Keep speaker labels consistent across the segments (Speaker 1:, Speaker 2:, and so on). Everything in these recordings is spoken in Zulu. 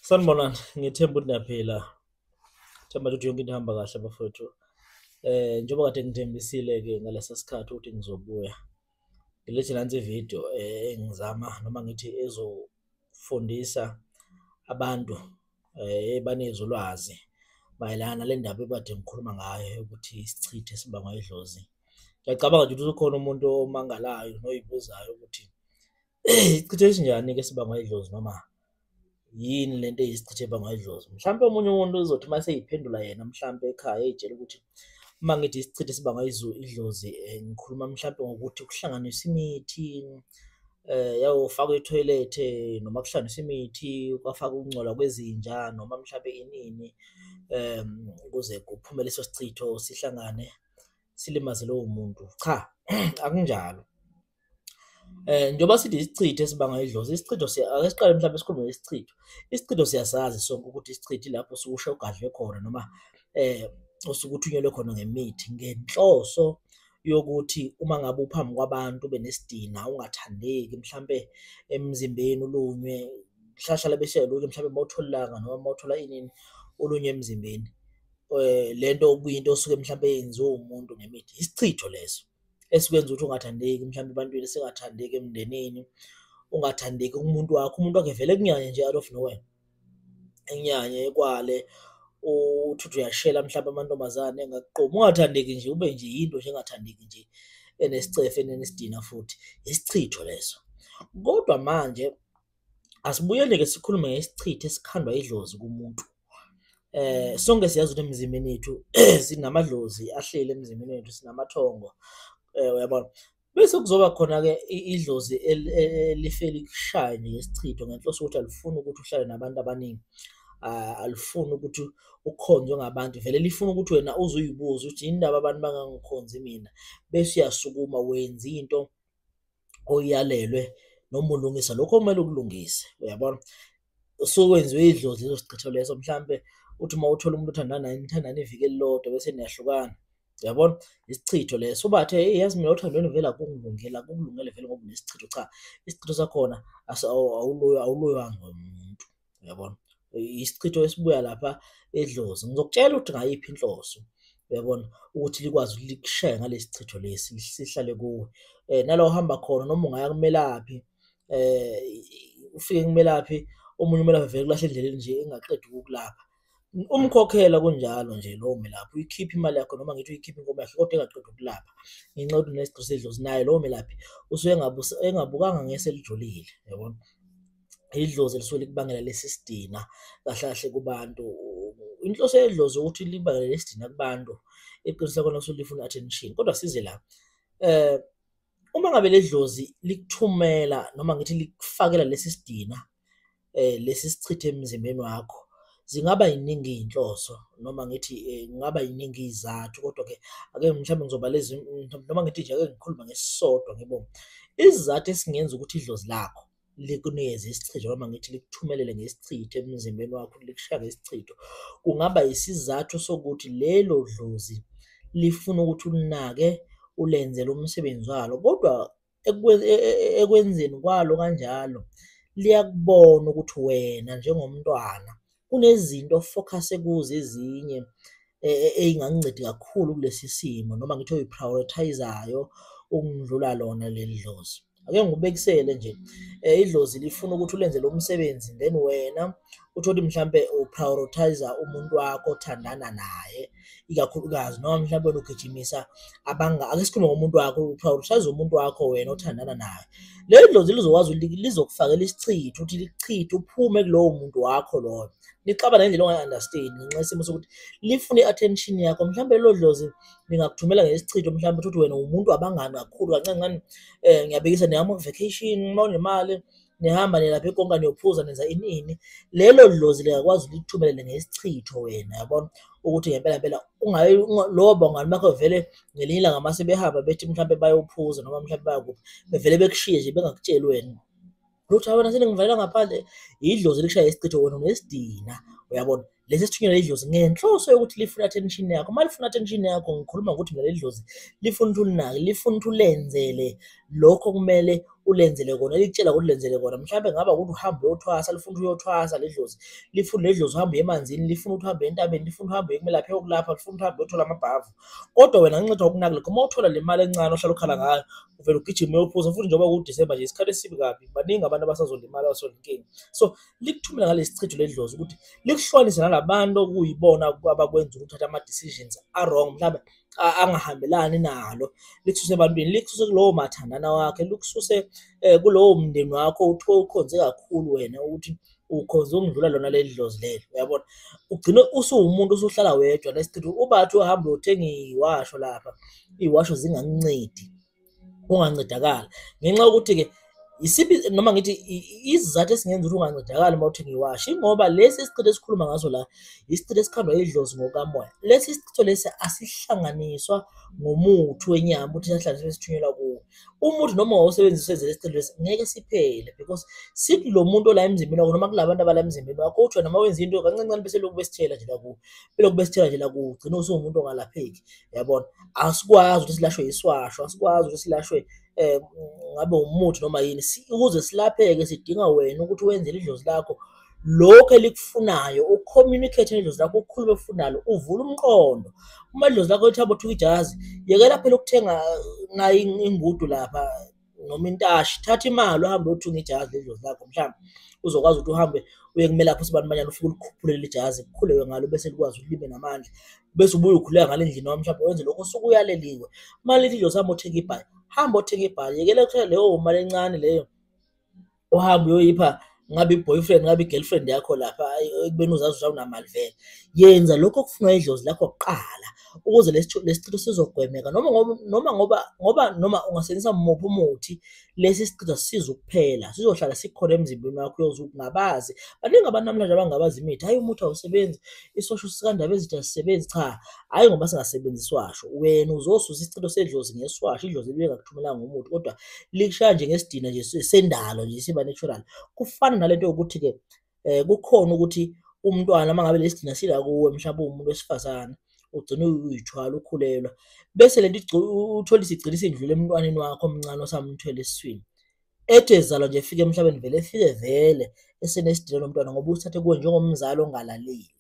Speaker 1: Sanibonani, ngithemba ukuthi niyaphila. Themba ukuthi yonke into ihamba kahle bafowethu. Njengoba kade ngithembisile-ke ngalesa sikhathi ukuthi ngizobuya, ngilethe nansi ividiyo engizama noma ngithi ezofundisa abantu ebanikeze ulwazi mayelana nale ndaba ebekade ngikhuluma ngayo ukuthi isichitho esibangwa idlozi. Ngiyacabanga nje ukuthi ukhona umuntu omangalayo noyibuzayo ukuthi isichitho esinjani-ke esibangwa idlozi noma yini lento eyisichitho ebangwa idlozi. Mhlampe omunye umuntu uzothi uma eseyiphendula yena mhlampe ekhaya ey'tshela ukuthi uma ngithi isichitho esibangwa idlozi ngikhuluma mhlampe ngokuthi kuhlanganiswe imithi yawufakwa ethoyilethe noma kuhlanganiswe imithi kwafakwa ukungcola kwezinja noma mhlampe ini ini ukuze kuphume leso sichitho sihlangane silimaze lowo muntu. Cha, akunjalo. Njengoba sithi isichitho esibangwa idlozi, isichitho ake siqale mhlawumbe sikhulume ngesichitho. Isichitho siyasazi sonke ukuthi isichitho ilapho osuke ushe ugadlwe khona noma osuke uthunyelwe khona ngemithi ngenhloso yokuthi uma ngabe uphambi kwabantu ube nesidina, ungathandeki mhlampe emzimbeni ulunywe, hlahla bese lunywe mhlampe uma uthola ilanga noma uma uthola inini ulunywe emzimbeni. Le nto okuyinto osuke mhlampe yenziwe umuntu ngemithi, isichitho leso esikwenza ukuthi ungathandeki mhlampe ebantwini, singathandeki emndenini, ungathandeki kumuntu wakho, umuntu wakho evele ekunyanye nje out of nowhere, ekunyanye ekwale, uthi uthi uyashela mhlampe amantombazane engakuqomi, ungathandeki nje, ube nje yinto nje engathandeki nje enesicefe enesidina futhi, isichitho leso. Kodwa manje asibuyele-ke sikhulume ngesichitho esikhandwa idlozi kumuntu. Sonke siyazi ukuthi emzimbeni yethu sinamadlozi ahleli emzimbeni wethu, sinamathongo, uyabona. Bese kuzoba khona-ke idlozi elife likushaye nje ngesichitho ngenhloso yokuthi alifuni ukuthi uhlale nabantu abaningi, alifuni ukuthi ukhonzwe ngabantu, vele lifuna ukuthi wena uze uyibuze ukuthi yini ndaba abantu bangangikhonzi mina, bese uyasukuma wenza into oyalelwe noma ulungisa lokho okumele ukulungise, uyabona. Usukwenziwe idlozi leso sichitho leso, mhlampe uthi uma uthola umuntu othandana naye nithandane iviki elilodwa bese niyahlukana, uyabona, isichitho leso. Ubathe eyi yazi mina othandweni vele akungilungeli, akukulungele vele ngoba unesichitho. Cha, isichitho sakhona awuloywanga umuntu, uyabona. Isichitho esibuya lapha edlozi. Ngizokutshela ukuthi ngayiphi inhloso, uyabona, ukuthi likwazi ukuthi likushaye ngalesi chitho lesi sihlale kuwe. Nala uhamba khona noma ungaya kumelaphi, ufike kumelaphi, omunye umelaphi avele kulahle endleleni nje engaqedi ukukulapha. Umkhokhela kunjalo nje lowo melaphi, uyikhiphe imali yakho noma ngithi uyikhiphe inkomo yakhe kodwa engaqedi ukulapha ngenxa yokuthi unesigqi sedlozi, naye lowo melaphi usuke engabukanga ngeso elijulile, uyabona. Idlozi lisuke likubangela lesi sidina kahle kahle kubantu. Inhloso yedlozi ukuthi libangele lesi sidina kubantu, iqiniso lakhona lisuke lifuna i-attention. Kodwa size la, uma ngabe le dlozi likuthumela noma ngithi likufakela lesi sidina, lesi sichitho emzimbeni wakho, zingaba yiningi iy'nhloso noma ngithi kungaba yiningi iy'zathu, kodwa-ke ake mhlawumbe ngizoba lezi noma ngithi nje ake ngikhulume ngesisodwa ngibonge. Isizathu esingenza ukuthi idlozi lakho likunikeze isichitho noma ngithi likuthumelele ngesichitho emzimbeni wakho, likushaya ngesichitho, kungaba isizathu sokuthi lelo dlozi lifuna ukuthi ulinake, ulenzele umsebenzi walo, kodwa ekwenzeni kwalo kanjalo liyakubona ukuthi wena njengomntwana kunezinto ofocus-e kuzo ezinye ey'ngakuncedi kakhulu kulesi simo noma ngithi oyi-prioritise-ayo ukundlula lona leli dlozi. Ake ngikubekisele nje, idlozi lifuna ukuthi ulenze lo msebenzi then wena uthole mhlampe u-prioritise-a umuntu wakho othandana naye ikakhulukazi, noma mhlampe wena ugijimisa ake sikhulume ngomuntu wakho, u-prioritise umuntu wakho wena othandana naye. Leli dlozi lizokwazi ukuthi lizokufakela isichitho ukuthi likuchithe uphume kulowo muntu wakho loyo. Nixabane ngendlela ongayi-understand ngenxa yesimo sokuthi lifuna i-attention yakho. Mhlampe lelo dlozi lingakuthumela ngesichitho mhlampe uthole ukuthi wena umuntu wabangani kakhulu kancane kancane, ngiyabekisa nihamba ku-vacation uma unemali nihamba nilapha eKonka niyophuza nenza ini ini. Lelo dlozi lingakwazi ukuthi likuthumelele ngesichitho wena, yabona, ukuthi ngempela ngempela lobo bangani bakho vele ngelinye ilanga mase behamba bethi mhlampe bayophuza noma mhlampe bayakuphi, bevele bekushiye nje bengakutsheli wena. Uthi wena seningivalela ngaphandle, idlozi likushaya isichitho wena unesidina, uyabona. Lesi sithunyelwa idlozi ngenhloso yokuthi lifuna attention yakho. Uma lifuna attention yakho, ngikhuluma ngokuthi mina leli dlozi lifuna ukuthi ulinake, lifuna ukuthi ulenzele lokho okumele ulenzele kona, likutshela ukuthi ulenzele kona. Mhlawumbe ngaba ukuthi uhambe uyothwasa, lifuna ukuthi uyothwasa le dlozi, lifuna le dlozi uhambe uye emanzini, lifuna ukuthi uhambe entabeni, lifuna uhambe uye kumelaphi eyokulapha, lifuna ukuthi uhambe uyothola amabhavu. Kodwa wena ngenxa yokunaka lokho, uma uthola le mali encane ohlala ukhala ngayo, uvele ugijime uyophuza. Futhi njengoba kuwuDisemba nje, isikhathi esibi kabi, baningi abantu abasazolimala basolwa inkinga. So likuthumela ngalesi chitho le dlozi ukuthi likuhlukanise nalabantu okuyibona abakwenza ukuthi uthathe ama-decisions a-wrong, mhlawumbe angahambelani nalo, likususe ebantwini, likususe kulowo mathandana wakhe, likususe kulowo mndeni wakho ukhonze kakhulu wena ukuthi ukhonze ukundlula lona leli dlozi lelo, uyabona? Ugcine usuwumuntu usuhlala wedwa lesichitho, ubathi uhambe uyothenga iy'washo lapha, iy'washo zingakuncedi, ungancedakala ngenxa yokuthi-ke isiphi noma ngithi isizathu esingenza ukuthi ungancedakali uma uthenga iwashi, ingoba lesi sichitho esikhuluma ngaso la isichitho esikhandwa idlozi ngokamoya. Lesi sichitho lesi asihlanganiswa ngomuthi wenyama ukuthi sihlanganiswe sithunyelwa kuwo. Umuthi noma wawusebenzisa wenze lesi sichitho lesi ngeke siphele because sithi lo muntu ola emzimbeni wakho noma kula bantu abala emzimbeni wakho, uthi wena uma wenza into kancane bese lokhu besithela nje la kuwe, belokhu besithela nje la kuwe, ugcine usuwumuntu ongalapheki, uyabona? Asikwazi ukuthi silashwe iswasho, asikwazi ukuthi silashwe ngabe umuthi noma yini. Ukuze silapheke sidinga wena ukuthi wenzele idlozi lakho lokhu elikufunayo, ucommunicate nedlozi lakho, ukhulume okufunayo, uvule umqondo. Uma idlozi lakho lithi hamba uthuka ijazi, yekela phela ukuthenga nayo ingudu lapha noma intashi, thatha imali uhambe uyothunga ijazi ledlozi lakho, mhlawumbe uzokwazi ukuthi uhambe uye kumelaphi usibanibanyana, ufike ulikhuphule leli jazi, kukhuleke ngalo bese likwazi ukuthi libe namandla, bese ubuye ukhuleka ngale ndlini noma mhlawumbe wenze lokho osuke uyaleliwe. Uma lithi idlozi hamba othenga ibhayi, hamba othenga ibhayi, yekela ukuthenga leyo mali encane leyo uhambe uyoyipha ngabe i-boyfriend ngabe i-girlfriend yakho lapha ekubeni uzazi ukuthi awunamali vele. Yenza lokho okufunwa idlozi lakho kuqala ukuze lesi sichitho sizogwemeka, noma ngoba noma ungasebenzisa muphi umuthi, lesi sichitho asizukuphela, sizohlala sikhona emzimbeni wakho, uyoze ungabazi. Baningi abantu namhlanje abangabazi imithi, hhayi umuthi awusebenzi, isosho sikaNdabezitha asisebenzi. Cha, hhayi ngoba singasebenzisi iswasho, wena uzosusa isichitho sedlozi ngeswasho, idlozi libe lingakuthumelanga umuthi kodwa likushaya nje ngesidina nje sendalo nje siba natural. Kufana nalento yokuthi-ke kukhona ukuthi umntwana uma ngabe lesi sidina sila kuwe, mhlawumbe uwumuntu wesifazane, ugcine uy'thwala ukhulelwa, bese lento uthole isigcina isindlula emntwaneni wakho omncane osamthwele esiswini. Ethi ezalwa nje efika emhlabeni vele efike vele esenesidina lomntwana ngoba usithathe kuwe njengomzali ongalaleli,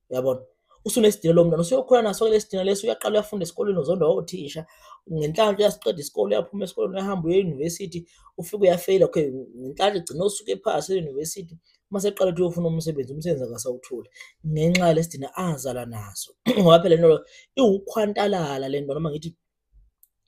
Speaker 1: uyabona? Usunesidina lo mntwana, usuyokhula naso-ke lesi sidina lesi, uyaqala uyafunda esikolweni, uzondwa othisha, ngenhlanhla uyasiqeda isikole, uyaphuma esikoleni, uyahamba uya e-university, ufike uyafeyila, okay, ngenhlanhla egcine usuke ephasa e-university, mase eqala ukuthi uyofuna umsebenzi, umsebenzi akasawutholi ngenxa yalesi sidina azalwa naso. Ngoba phela lento iwukhwantalala lento, noma ngithi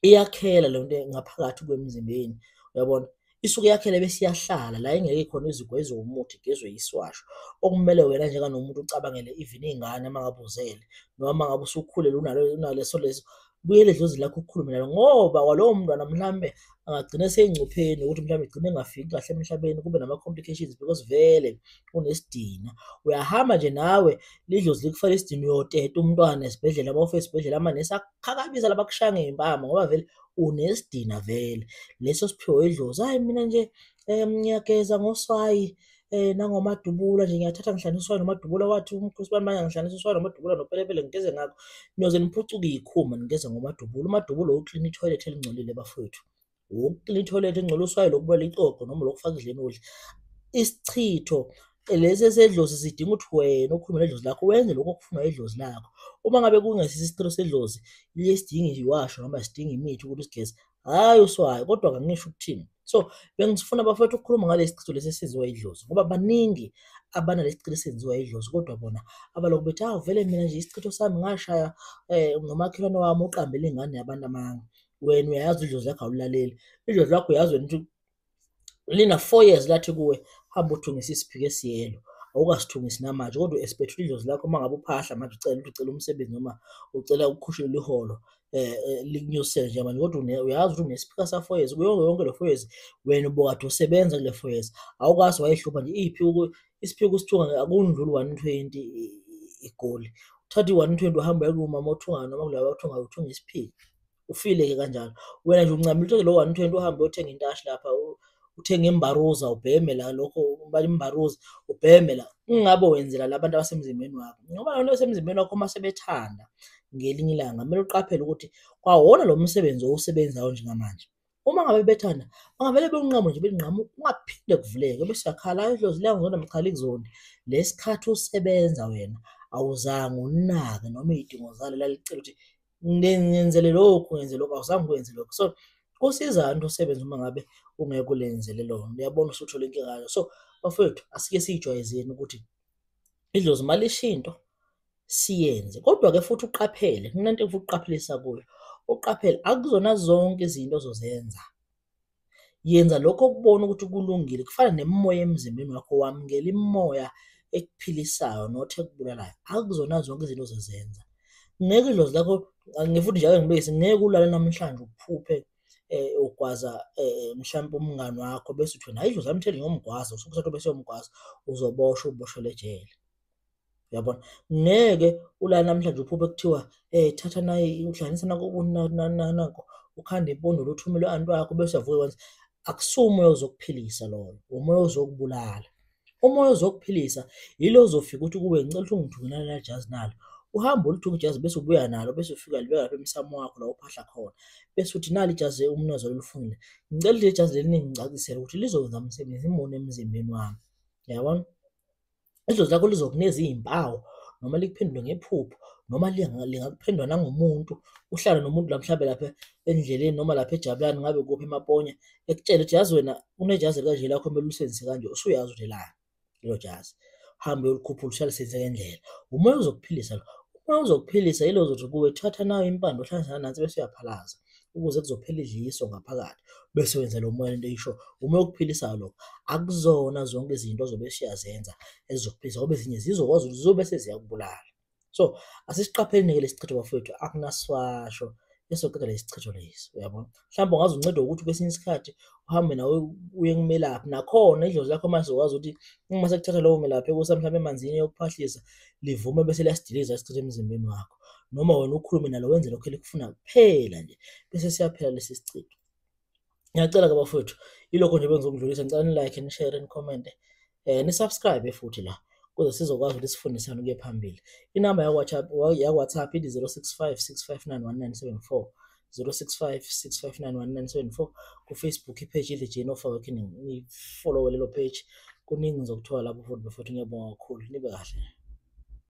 Speaker 1: iyakhela le nto ngaphakathi kwemzimbeni, uyabona? Isuke yakhela bese iyahlala la engeke khona izigwezwe umuthi, igezwe iswasho. Okumele wena njenganomuntu ucabangele even iy'ngane uma ngabe uzele noma uma ngabe usukhulelwe unalo unaleso leso, buyela edlozini lakho ukhulume nalo, ngoba kwalowo mntwana mhlambe angagcina eseyingcupheni ukuthi mhlawumbe egcine engafiki kahle emhlabeni, kube nama-complications because vele unesidina. Uyahamba nje nawe lidlozi likufake isidina, uyoteta umntwana esibhedlela, uma ufika esibhedlela amanesi akukhakabisa la bakushaya ngey'mpama ngoba vele unesidina vele. Leso siphiwe idlozi, hhayi mina nje ngiyageza ngoswayi nangomadubula nje, ngiyathatha ngihlanganisa uswayi nomadubula, wathi uSibani ngihlanganisa uswayi nomadubula nopelepele ngigeze ngakho. Niyoze niphucuke iy'khumba nigeze ngomadubula. Umadubula owokuklina ithoyilethi elingcolile bafowethu, owokuklina ithoyilethi elingcolile, uswayi lokubala ixoxo noma lokufaka ekudleni ukudla. Isichitho lesi esedlozi sidinga ukuthi wena ukhulume nedlozi lakho, wenze lokho okufunwa idlozi lakho. Uma ngabe kungesiso isicelo sedlozi, liye sidinga iziwasho noma sidinga imithi ukuthi usigeze, hhayi uswayi, kodwa angisho ukuthini. So bengifuna bafowethu ukukhuluma ngalesi sichitho lesi esenziwa idlozi ngoba baningi abanalesi sichitho esenziwa idlozi kodwa bona abalokhu bethi, hawu vele mina nje isichitho sami ngashaya nomakhelwane wami uqambele ingane yabantu amanga. Wena uyayazi idlozi lakho awulilaleli, idlozi lakho uyazi wena ukuthi lina 4 years lathi kuwe hamba uthungise isiphiko esiyelo, awukasithungisi namanje kodwa u-expect idlozi lakho uma ngabe uphahla manje ucela ukuthi ucela umsebenzi noma ucela ukukhushulelwa iholo likunyusele njengamanje, kodwa uyazi ukuthi unesiphika sa-4 years. Kuyo yonke le 4 years wena ubukade usebenza kule 4 years, awukaze wayihlupha nje iy'phiko. Isiphiko usithunga akundluli 120 igoli, uthatha i-120 uhambe uye kumama othungayo noma kulaba abathungayo uthunga isiphiko, ufile-ke kanjalo. Wena nje uncamile uthathe lo 120 uhambe uyothenga intashi lapha, uthenge imbaruza ubheme la, lokho imbaruza ubheme la, kungabe wenzela labantu abasemzimbeni wakho, ngoba abantu abasemzimbeni wakho uma sebethanda ngelinye ilanga kumele uqaphele ukuthi kwawona lo msebenzi owusebenzayo njengamanje. Uma ngabe bethanda bangavele bewunqamu nje belinqamu ungaphinde kuvuleke bese uyakhala, hhayi idlozi liyangizonda mina, cha alikuzondi. Lesikhathi usebenza wena awuzange unake noma iy'dingo zalo elalicela ukuthi ngenzele lokhu, ngenze lokhu, awuzange ukwenze lokho. So kusizani ukuthi usebenze uma ngabe ungeke ulenzele lona, uyabona usuthole inkinga kanje. So bafowethu asike siyijwayezeni ukuthi idlozi uma lisho into siyenze, kodwa-ke futhi uqaphele, kunento engifuna ukuqaphelisa kuyo, uqaphele akuzona zonke izinto ozozenza. Yenza lokho okubona ukuthi kulungile, kufana nemimoya emzimbeni wakho, wamukela imimoya ekuphilisayo not ekubulalayo. Akuzona zonke izinto ozozenza. Ngeke idlozi lakho, futhi nje ake ngibekise, ngeke ulale namhlanje uphuphe ugwaza mhlampe umngani wakho bese uthi wena hhayi idlozi lami lithe ngiyomgwaza, usuke uthatha bese uyomgwaza, uzoboshwa uboshelwe ejele. Uyabona? Ngeke ulale namhlanje uphuphe kuthiwa thatha nayi uhlanganisa nanko nanko ukhande impondulo uthumele u-anti wakho bese uyavuka wenza. Akusiwo umoya ozokuphilisa loyo, umoya ozokubulala. Umoya ozokuphilisa yilo ozofika uthi kuwe ngicela ukuthi ungithungele naleli jazi nalo. Uhambe ulithunga ijazi bese ubuya nalo bese ufika ulibeka lapha emsamo wakho la uphahla khona. Bese uthi nali ijazi umnikazi walo ulifungile. Ngicela leli jazi leli ningicacisele ukuthi lizokwenza msebenzi muni emzimbeni wami. Uyabona? Idlozi lakho lizokunikeza iy'mpawu noma likuphendule ngephupho noma lingakuphendula nangomuntu, uhlale nomuntu la mhlambe lapha endleleni noma lapha eJabulani ngabe kuphi eMaponya, ekutshele ukuthi yazi wena unejazi elikanje lakho kumele ulisebenzise kanje, usuyazi ukuthi elani lelo jazi. Uhambe uyolikhuphula usalisebenzise ngendlela. Umoya ozokuphilisa lo. Umoya ozokuphilisa yilo ozothi kuwe thatha nayo impande uhlanganise nansi bese uyaphalaza ukuze kuzophela idliso ngaphakathi bese wenza lo moya lento eyisho. Umoya okuphilisayo lokho. Akuzona zonke izinto ozobe usuyazenza ezizokuphilisa ngoba ezinye zizokwazi ukuthi zizobe seziyakubulala. So asisiqapheleni-ke lesi sichitho bafowethu, akunaswasho esoqeda lesi sichitho lesi, uyabona. Mhlawumbe ungaze uncedwe ukuthi kwesinye isikhathi uhambe nawe uye kumelaphi, nakhona idlozi lakho manje sizokwazi ukuthi uma sekuthatha lowo melaphi ekusa mhlawumbe emanzini eyokuphahlisa, livume bese liyasidiliza isichitho emzimbeni wakho, noma wena ukhulume nalo wenze lokho elikufuna kuphela nje, bese siyaphela lesi sichitho. Ngiyacela-ke bafowethu, yilokho nje bengizokudlulisa, ngicela ni-like, ni-share, ni-comment-e, ni-subscribe futhi la ukuze sizokwazi ukuthi sifundisane kuye phambili. Inamba yakwa-WhatsApp ithi 065 659 1974, 065 659 1974. Ku-Facebook i-page i-The Journey of Awakening, nifollowe lelo page, kuningi nizokuthola lapho futhi bafowethu. Ngiyabonga kakhulu, nibe kahle.